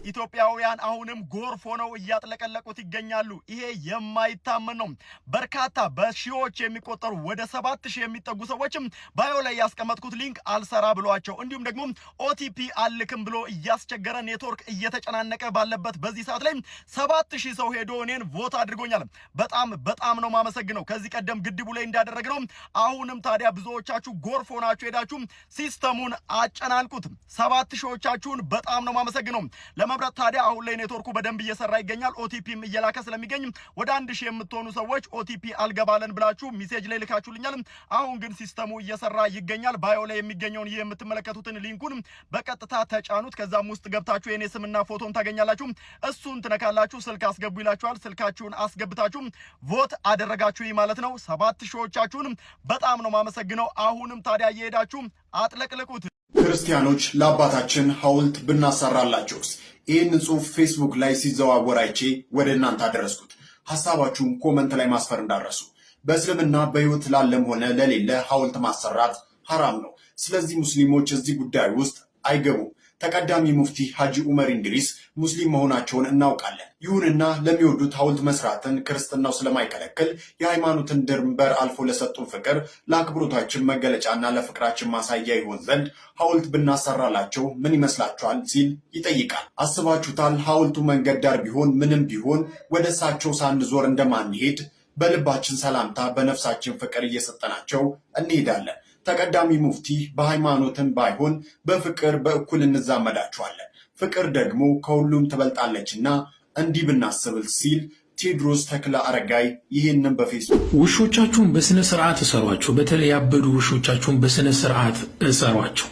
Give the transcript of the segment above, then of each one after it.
ኢትዮጵያውያን አሁንም ጎርፍ ሆነው እያጥለቀለቁት ይገኛሉ። ይሄ የማይታመን ነው። በርካታ በሺዎች የሚቆጠሩ፣ ወደ 7000 የሚጠጉ ሰዎችም bio ላይ ያስቀመጥኩት link አልሰራ ብሏቸው፣ እንዲሁም ደግሞ OTP አልልክም ብሎ እያስቸገረ፣ ኔትወርክ እየተጨናነቀ ባለበት በዚህ ሰዓት ላይ 7000 ሰው ሄዶ እኔን vote አድርጎኛል። በጣም በጣም ነው ማመሰግነው። ከዚህ ቀደም ግድቡ ላይ እንዳደረግነው አሁንም ታዲያ ብዙዎቻችሁ ጎርፍ ሆናችሁ ሄዳችሁ system ኡን አጨናንቁት። 7000ዎቻችሁን በጣም ነው ማመሰግነው። ለመምረጥ ታዲያ አሁን ላይ ኔትወርኩ በደንብ እየሰራ ይገኛል። OTP ም እየላከ ስለሚገኝ ወደ 1000 የምትሆኑ ሰዎች OTP አልገባለን ብላችሁ message ላይ ልካችሁልኛል። አሁን ግን system ኡ እየሰራ ይገኛል። Bio ላይ የሚገኘውን ይህ የምትመለከቱትን link ኡን በቀጥታ ተጫኑት። ከዛም ውስጥ ገብታችሁ የኔ ስምና ፎቶን ታገኛላችሁ። እሱን ትነካላችሁ። ስልክ አስገቡ ይላችኋል። ስልካችሁን አስገብታችሁ vote አደረጋችሁ ማለት ነው። 7000ዎቻችሁን በጣም ነው ማመሰግነው። አሁንም ታዲያ እየሄዳችሁ አጥለቅልቁት። ክርስቲያኖች ለአባታችን ሐውልት ብናሰራላቸውስ? ይህንን ጽሑፍ ፌስቡክ ላይ ሲዘዋወር አይቼ ወደ እናንተ አደረስኩት። ሐሳባችሁን comment ላይ ማስፈር እንዳትረሱ። በእስልምና በሕይወት ላለም ሆነ ለሌለ ሐውልት ማሰራት ሐራም ነው። ስለዚህ ሙስሊሞች እዚህ ጉዳይ ውስጥ አይገቡም። ተቀዳሚ ሙፍቲ ሐጂ ዑመር እንድሪስ ሙስሊም መሆናቸውን እናውቃለን። ይሁንና ለሚወዱት ሐውልት መስራትን ክርስትናው ስለማይከለክል የሃይማኖትን ድንበር አልፎ ለሰጡን ፍቅር ለአክብሮታችን መገለጫና ለፍቅራችን ማሳያ ይሆን ዘንድ ሐውልት ብናሰራላቸው ምን ይመስላችኋል? ሲል ይጠይቃል። አስባችሁታል? ሐውልቱ መንገድ ዳር ቢሆን ምንም ቢሆን ወደ እሳቸው ሳንዞር እንደማንሄድ በልባችን ሰላምታ በነፍሳችን ፍቅር እየሰጠናቸው እንሄዳለን። ተቀዳሚ ሙፍቲ በሃይማኖትም ባይሆን በፍቅር በእኩል እንዛመዳቸዋለን። ፍቅር ደግሞ ከሁሉም ትበልጣለችና እንዲህ ብናስብል ሲል ቴዎድሮስ ተክለ አረጋይ ይህንን በፌስቡክ ውሾቻችሁን በስነ ስርዓት እሰሯቸው። በተለይ ያበዱ ውሾቻችሁን በስነ ስርዓት እሰሯቸው።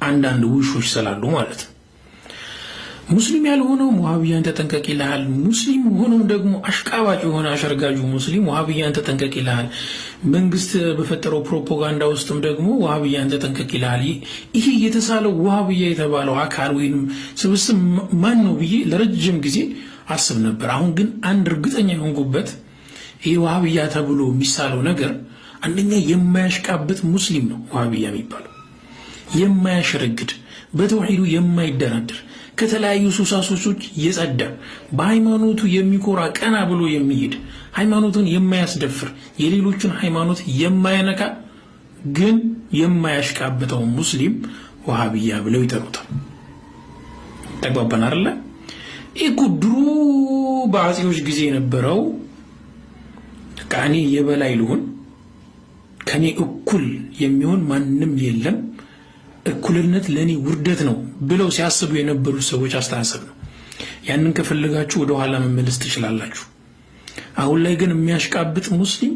አንዳንድ ውሾች ስላሉ ማለት ነው። ሙስሊም ያልሆነው ውሃብያን ተጠንቀቅ ይልሃል። ሙስሊም ሆኖም ደግሞ አሽቃባጭ የሆነ አሸርጋጁ ሙስሊም ውሃብያን ተጠንቀቅ ይልሃል። መንግስት በፈጠረው ፕሮፓጋንዳ ውስጥም ደግሞ ውሃብያን ተጠንቀቅ ይልሃል። ይሄ የተሳለው ውሃብያ የተባለው አካል ወይም ስብስብ ማን ነው ብዬ ለረጅም ጊዜ አስብ ነበር። አሁን ግን አንድ እርግጠኛ የሆንኩበት፣ ይሄ ውሃብያ ተብሎ የሚሳለው ነገር አንደኛ የማያሽቃብጥ ሙስሊም ነው ውሃብያ የሚባለው፣ የማያሸረግድ፣ በተውሂዱ የማይደራደር፣ ከተለያዩ ሱሳሱሶች የጸዳ፣ በሃይማኖቱ የሚኮራ፣ ቀና ብሎ የሚሄድ፣ ሃይማኖቱን የማያስደፍር፣ የሌሎችን ሃይማኖት የማያነካ ግን የማያሽቃብጠው ሙስሊም ውሃብያ ብለው ይጠሩታል። ተግባባን አይደለ? ይህ እኮ ድሮ በአፄዎች ጊዜ የነበረው እኔ የበላይ ልሁን፣ ከኔ እኩል የሚሆን ማንም የለም፣ እኩልነት ለእኔ ውርደት ነው ብለው ሲያስቡ የነበሩ ሰዎች አስተሳሰብ ነው። ያንን ከፈለጋችሁ ወደኋላ መመለስ ትችላላችሁ። አሁን ላይ ግን የሚያሽቃብጥ ሙስሊም፣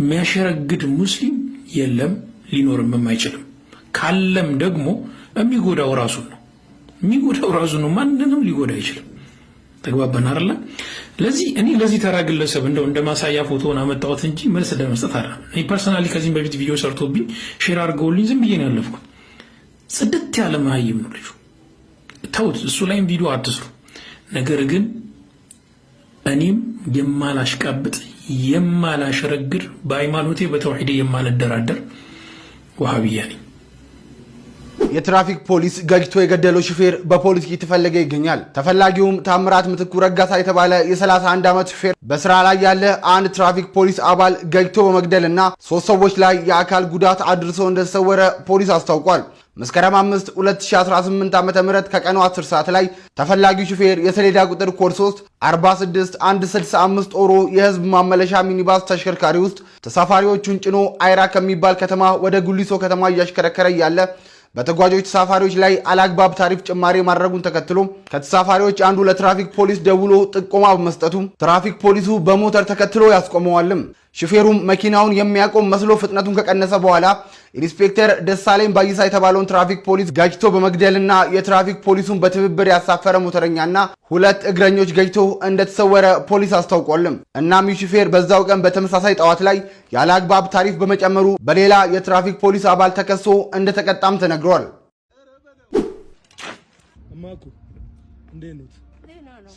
የሚያሸረግድ ሙስሊም የለም፣ ሊኖርም አይችልም። ካለም ደግሞ የሚጎዳው ራሱን ነው። የሚጎዳው ራሱን ነው። ማንንም ሊጎዳ አይችልም። ተግባባን አይደለ? ለዚህ እኔ ለዚህ ተራ ግለሰብ እንደው እንደ ማሳያ ፎቶውን አመጣሁት እንጂ መልስ ለመስጠት አይደለም። እኔ personally ከዚህም በፊት ቪዲዮ ሰርቶብኝ share አድርገውልኝ ዝም ብዬ ነው ያለፍኩት። ጽድት ያለ መሀይም ነው ልጁ። ተውት፣ እሱ ላይም ቪዲዮ አትስሩ። ነገር ግን እኔም የማላሽቃብጥ፣ የማላሸረግድ፣ በሃይማኖቴ በተውሂዴ የማልደራደር ወሃቢያ ነኝ። የትራፊክ ፖሊስ ገጭቶ የገደለው ሹፌር በፖሊስ እየተፈለገ ይገኛል። ተፈላጊውም ታምራት ምትኩ ረጋሳ የተባለ የ31 ዓመት ሹፌር በስራ ላይ ያለ አንድ ትራፊክ ፖሊስ አባል ገጭቶ በመግደልና ሶስት ሰዎች ላይ የአካል ጉዳት አድርሶ እንደተሰወረ ፖሊስ አስታውቋል። መስከረም 5 2018 ዓ.ም ከቀኑ 10 ሰዓት ላይ ተፈላጊው ሹፌር የሰሌዳ ቁጥር ኮድ 3 46 165 ኦሮ የህዝብ ማመላለሻ ሚኒባስ ተሽከርካሪ ውስጥ ተሳፋሪዎቹን ጭኖ አይራ ከሚባል ከተማ ወደ ጉሊሶ ከተማ እያሽከረከረ እያለ በተጓዦች ተሳፋሪዎች ላይ አላግባብ ታሪፍ ጭማሪ ማድረጉን ተከትሎ ከተሳፋሪዎች አንዱ ለትራፊክ ፖሊስ ደውሎ ጥቆማ በመስጠቱ ትራፊክ ፖሊሱ በሞተር ተከትሎ ያስቆመዋልም። ሹፌሩም መኪናውን የሚያቆም መስሎ ፍጥነቱን ከቀነሰ በኋላ ኢንስፔክተር ደሳለኝ ባይሳ የተባለውን ትራፊክ ፖሊስ ገጭቶ በመግደልና የትራፊክ ፖሊሱን በትብብር ያሳፈረ ሞተረኛና ሁለት እግረኞች ገጭቶ እንደተሰወረ ፖሊስ አስታውቋልም። እናም ይህ ሹፌር በዛው ቀን በተመሳሳይ ጠዋት ላይ ያለ አግባብ ታሪፍ በመጨመሩ በሌላ የትራፊክ ፖሊስ አባል ተከሶ እንደተቀጣም ተነግሯል። እማኩ እንዴት ኖት?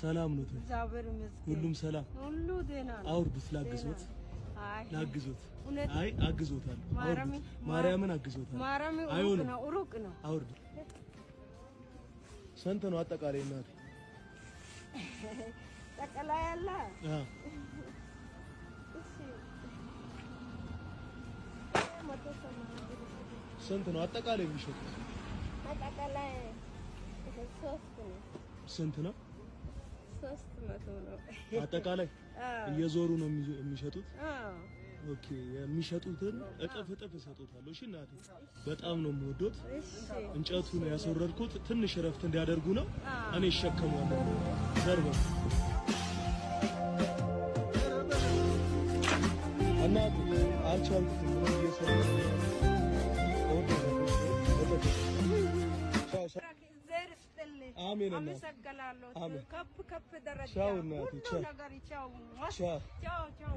ሰላም ኖት? ሁሉም ሰላም? አውርዱት፣ ላግዞት፣ ላግዞት። አይ አግዞታለሁ። አውርዱት፣ ማርያምን አግዞታለሁ። አይሆንም፣ አውርዱት። ስንት ነው አጠቃላይ እናቴ? ጠቅላላ። አዎ። እሺ፣ 180 ብር። ስንት ነው አጠቃላይ የሚሸጡት? አጠቃላይ ሶስት ነው። ስንት ነው? 300 ነው። አጠቃላይ እየዞሩ ነው የሚሸጡት? አዎ። Okay፣ የሚሸጡትን እጥፍ እጥፍ እሰጦታለሁ። እሺ እናቴ፣ በጣም ነው የምወዶት። እሺ። እንጨቱን ያስወረድኩት ትንሽ እረፍት እንዲያደርጉ ነው። እኔ እሸከመዋለሁ። ዘርበ እናቴ፣ አልቻልኩትም። ምንም እየሰራሁ ነው። እወድሻለሁ። እጥፍ። ቻው። እግዚአብሔር ይስጥልኝ። አሜን እናቴ። አመሰግናለሁ። አሜን። ከፍ ከፍ ደረጃ ቻው እናቴ፣ ሁሉ ቻው። ነገር ቻው። ቻው። ቻው ቻው።